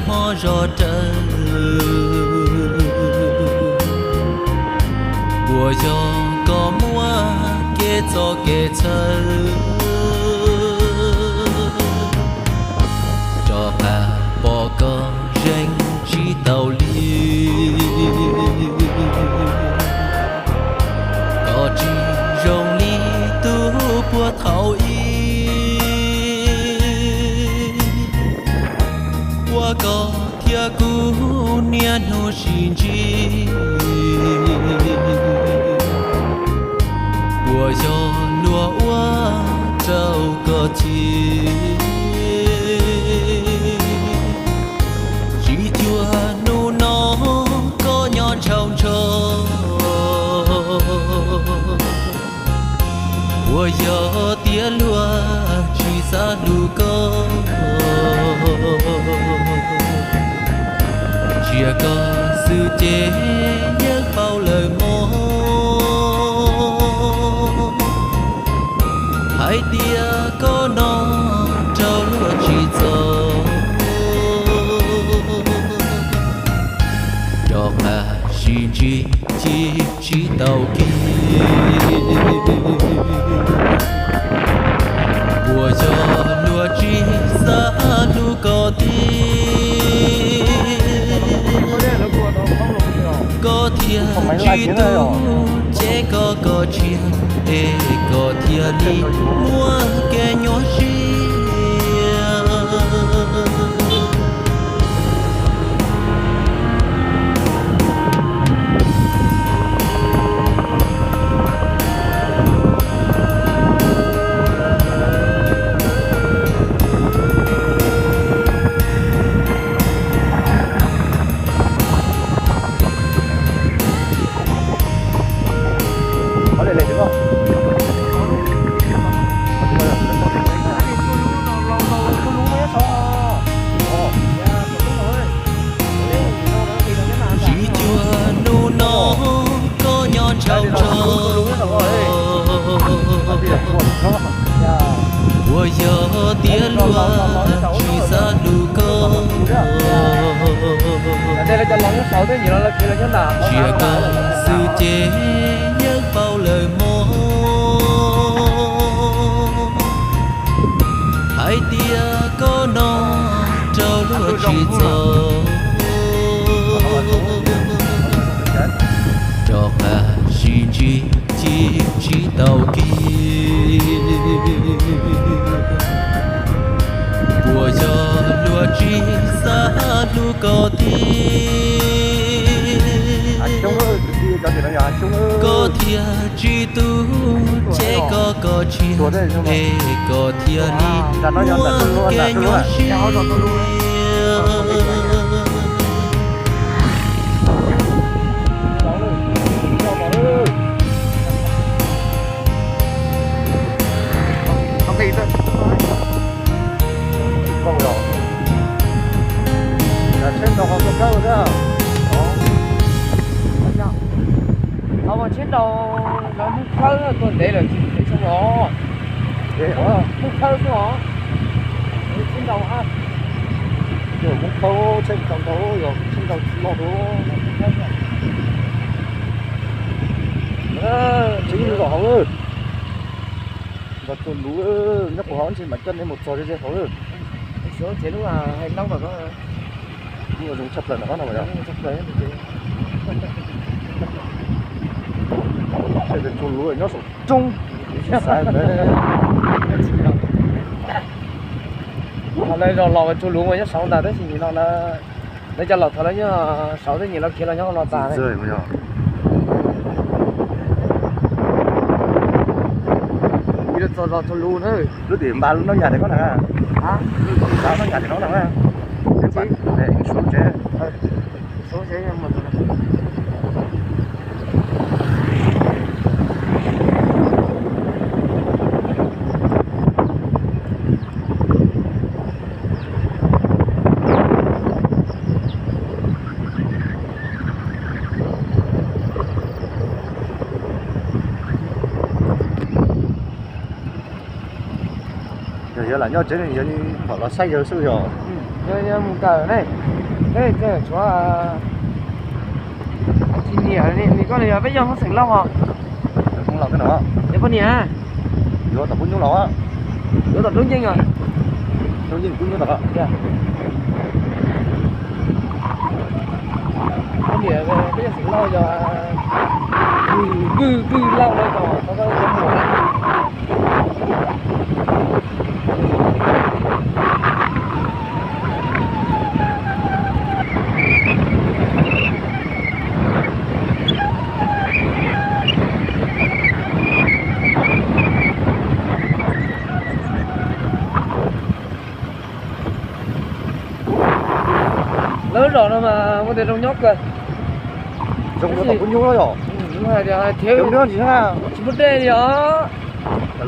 hmo zog raws, puas yog koj muab kev txoj kev txhawj rov qab pom koj zeem tsis tau li. Koj tsis zoo li tus puag thaum ub, ua koj thiab kuv niaj hnub sib ntsib. Puas yog luag ua rau koj chim, tsis cuag hnub no koj nyob ntshaus ntsho. Puas yog tias luag tsis xav hlub koj, ntsia koj xwb ces yeej paub lawm mog, hais tias koj no rau luag tsis txaus, rov qab sib ntsib cia tsis tau kiag. Puas yog luag tsis xav hlub koj tiag, koj thiaj tsis tu cev koj koj tsiaj, es koj thiaj li muaj kev nyuaj siab. Tsis cuag hnub no koj nyob ntshaus ntsho, puas yog tias luag tsis xav hlub koj, ntsia koj xwb ces yeej paub lawm mog, hais tias koj no rau luag tsis txaus, rov qab sib ntsib cia tsis tau kiag. Puas yog luag tsis xav hlub koj tiag, koj thiaj tsis tu cev koj koj tsiaj, es koj thiaj li muaj kev nyuaj siab. Tsheb nrau lawv mus khawb tuaj ntev lawm tsis tau los. Mus khawb xwb os. Tsheb nrau, tsheb nrau ntau, yog tsheb nrau tsis loj dua. Tsheb yeej los hauv, nrog txua luv, nyob puag hauv ntshe mam coj nej mus txog ze ze hauv. Zoo tshaj plaws no, tsheb txua luv nyob saum roob, xav ntawd. Lawv los los txua luv mas nyob saud ntag, tab sis nim no lawv cov laus thaum lawv nyob saud, tej nyias lawv khiav los nyob no tas. Txog zos txua luv na. Lub tim npab lub noj nyas tim no na. Lub tim npab noj nyas tim no na. Yog Yog lam nyob tsev ne, yog thaum los saib yawg xwb yog. Yog mus kawm ne, peb tshuav tsis niam li, koj yog peb yog hoob xeem Lauj os. Yog poj niam, yuav tom Pub Nyuj los, yuav tom Roob Nceej os. Roob Nceej Pub Nyuj los. Poj niam peb yog xeem Lauj yog, vwj vwj Lauj no yog, lawv zos no mas muaj tej zoo nyob kawg. Zoo rau tom Pub Nyuj yom. Hais tias thiab tsis muaj dej li os.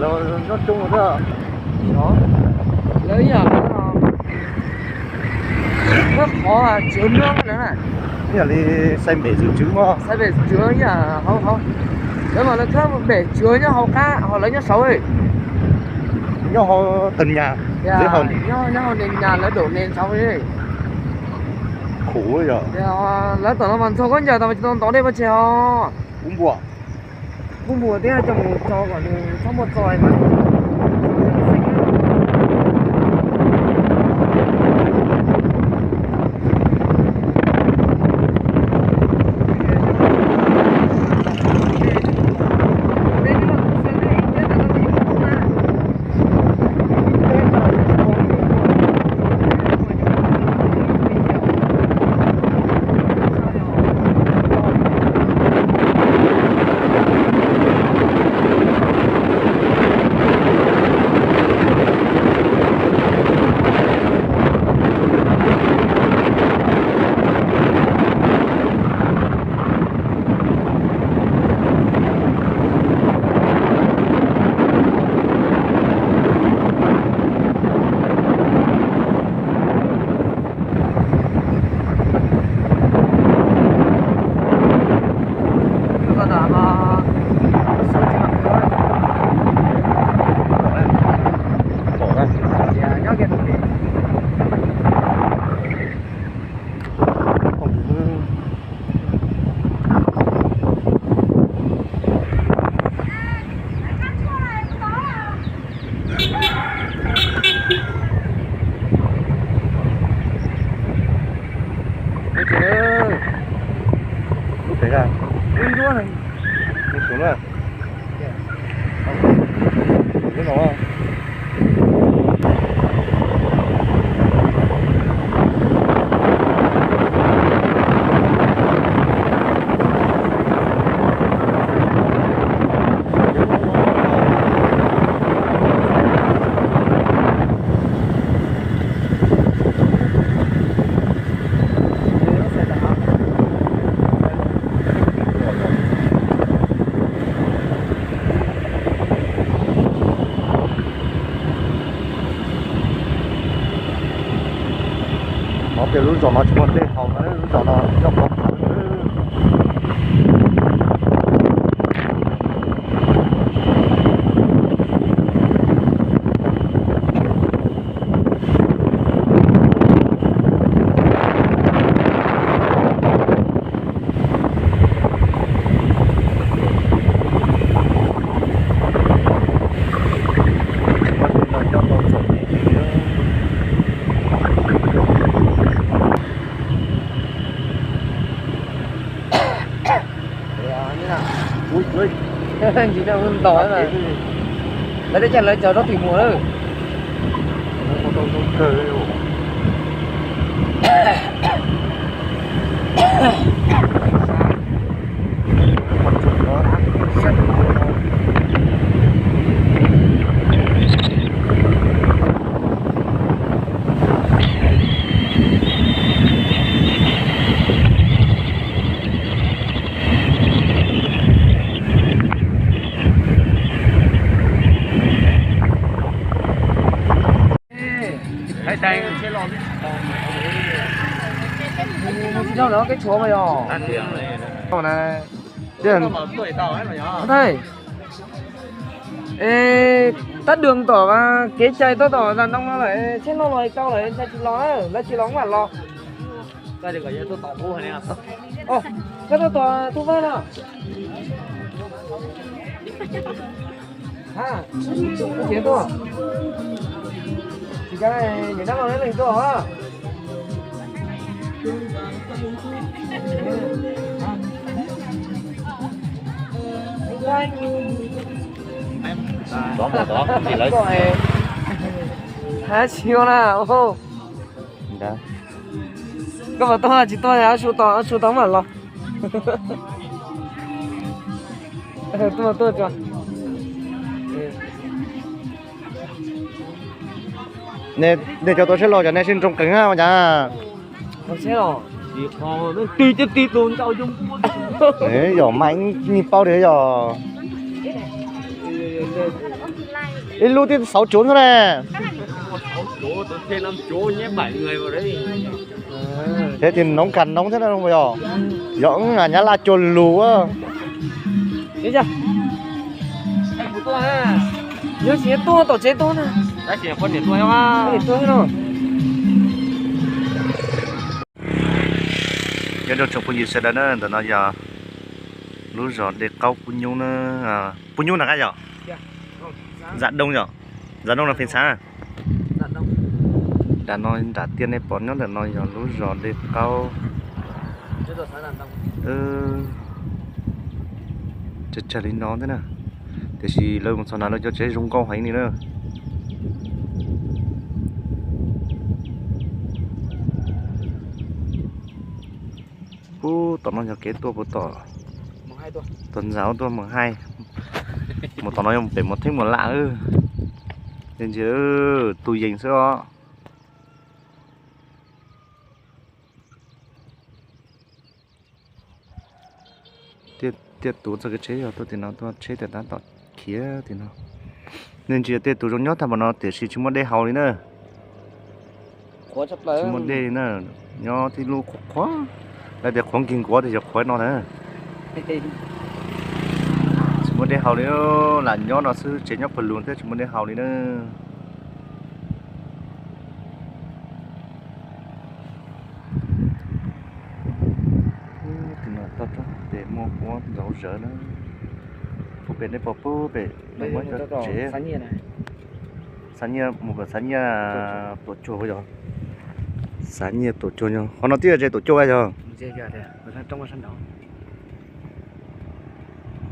Lawv nyob coob, lawv ib yam, lawv qhov tsis ua mloog lawm na. Ib yam li xais npem zuj tswv mog, xais npem zuj tswv ib yam hauv, lawv mas lawv khawb npem zuj tswv nyob hauv qab ho lawv nyob saud. Nyob hauv teb nyas, nyob hauv teb nyas lawv daum ne saud. Khuv yog lawv tom no mas ntxhua khaub ncaws tas mas tsis tau ntov dej pov tseg os. Kub npua, kub npua thiab coj mus tso kom nws txhob muaj txoi mas. Lub pem, lub nruab, lub sum na. Qhov tias lub zos no tsis muaj dej haus na, lub zos no nyob qhov thav. Ntsis no ntos lawv, lawv teb chaws lawv cog rab twm muag lawm. Mus tsis dhau no kev tshuav mas yog. Thaj. Tab dua tom kev cai tuaj tom zas ntoo no lawm, tsheb no los tau lawm, tsis los, lawv tsis los mam los. Koj tuaj tom Tub Vaj no. Tsis, tsis, tsis tuaj. Tsis, niam dab laug neb leej tuaj os. Hab tsis ua na. Koj puas tuaj tsis tuaj, su tau, su tau mam los. Tuaj, tuaj tso. Nej cov tuav tsheb los cov nej sib nroo qees na mas cas. Yog mas ib nyuag paub tias yog ib lub twb xauv cuv xwb ne. Thiab tis noov kas noov thiab yog, yog nyab laj cua lus. Yog tsis tuaj tom tsev tuaj na. Nyob rau tsoom phooj ywg sawv daws na, ntawm no yog lub zos Dej Qaub Pub Nyub na. Pub Nyub na qab yog Zam Doo yom? Zam Doo no pheej xav. Nram no nram tiaj nej pom nyob ntawm no yog lub zos Dej Qaub. Tsawg tsawg li no thiab na, tiam sis lawv mus txog na lawv cov tsev zoo nkauj heev li na. Ub, tom no yog kev tuaj puas tom, tom ntxas tuaj Moos Haij. Mus tom no yog pem Muas Theeb Muas Lam. Ntsia tus yees xwb os. Tiaj tus txoj kev tsheb yog tuaj tim no tuaj tsheb tias tab tom khiav tim no. Nej ntsia tiaj tus zoo nyob tag npaum no tiam sis tsis muaj dej haus li na. Tsis muaj dej li na, nyob tib lub qhuav qhuav, lawv tias qhuav nkig nkuav tias yog qhuav no na. Tsis muaj dej haus li, lam nyob no xwb, tsev nyob pawg lug thiab tsis muaj dej haus li na. Tim no toj roob tes muaj ua ntxauv zawv na. Puag pem nej pom puag pem muaj cov tsev. Xav nyiaj mus kom xav nyiaj tuam cuag puas yog? Xav nyiaj tuam cuag, qhov no twb yog tsev tuam cuag yog?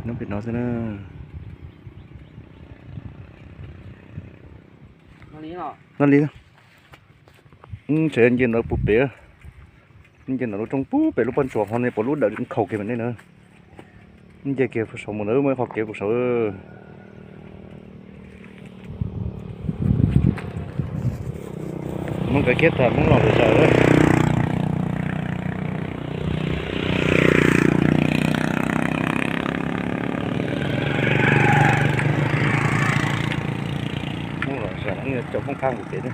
Nyob pem no xwb na. No li, tseem nce ntawd puag pem, nce ntawm lub roob puag pem lub pob ntsuas ho nej pom lub dawm nkhaus kiag pem nej na. Nce kiag puag saum mus ntawd muaj ib qho kev puag saud. Hmoob kav kiab tag, Hmoob los lawm. Hmoob los zam, cov Hmoob qab mus pem na.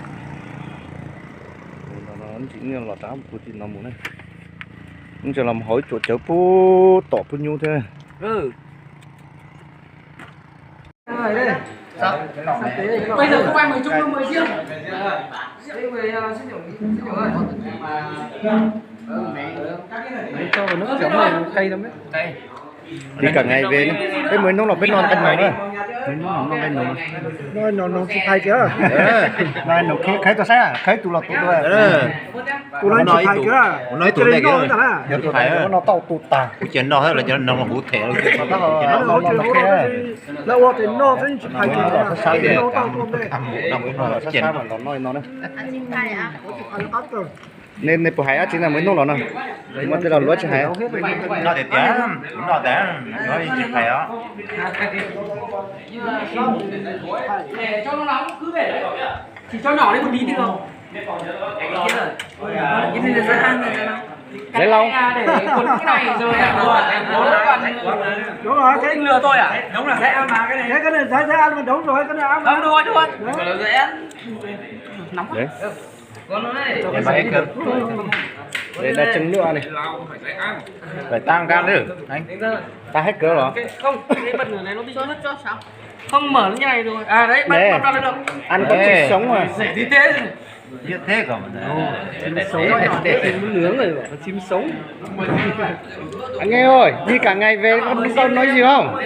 Ntsis los rov puag tim no mus na. Ntsis los mus hauv ib tsuam cawv puag tom Pub Nyub thiab. Tiv kam ngày về, peb mus ib hnub los peb noj nqaij noos na. Noj noos tsis phais kiag. Khawb tus saib, khawb tus los tus dua. Tus no tsis phais kiag. Yog tus phais no tau tus tag. Kuv cia noj, lawv cov no huv them. Lawv ua tes noj xwb tsis phais kiag. Los no. Nej puas hais dab tsi na, mus ib hnub los no? Muaj tej laus luab tsis hais. Noj tiag tiag, noj tiag, tsis phais os. Lawv laus, Để đặt chân nữa này. Phải tăng cân nữa. Tăng hết cỡ rồi. Không mở như này rồi. À đấy, bắt, bắt, bắt được. Ăn con chim sống mà. Rẻ thế. Rẻ thế còn mà. Chim sống, chim nướng rồi, chim sống. Anh em ơi, đi cả ngày về con, con nói gì không?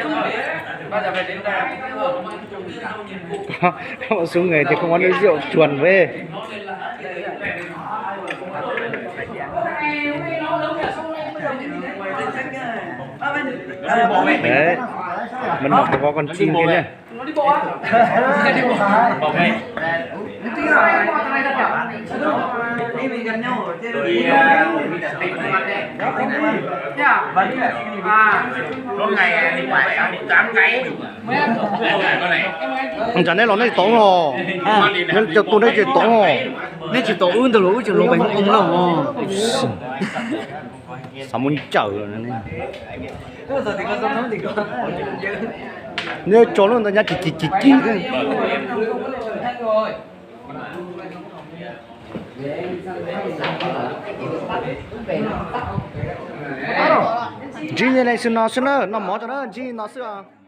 Có một số người thì không có nói rượu chuồn về. Đấy, mình học có con chim kia nhá. Ntawm nej los nej tod os, nej cov tuaj nej ces tod os. Nej tsis tau wb ntawd los wb tseem los npee oo lawm os. Xav muab ncaws. Nej tso lub ntawd nyab kis kis kis kis. Ntsib nej leej xwb no xwb na, noj mov tso na, ntsib no xwb os.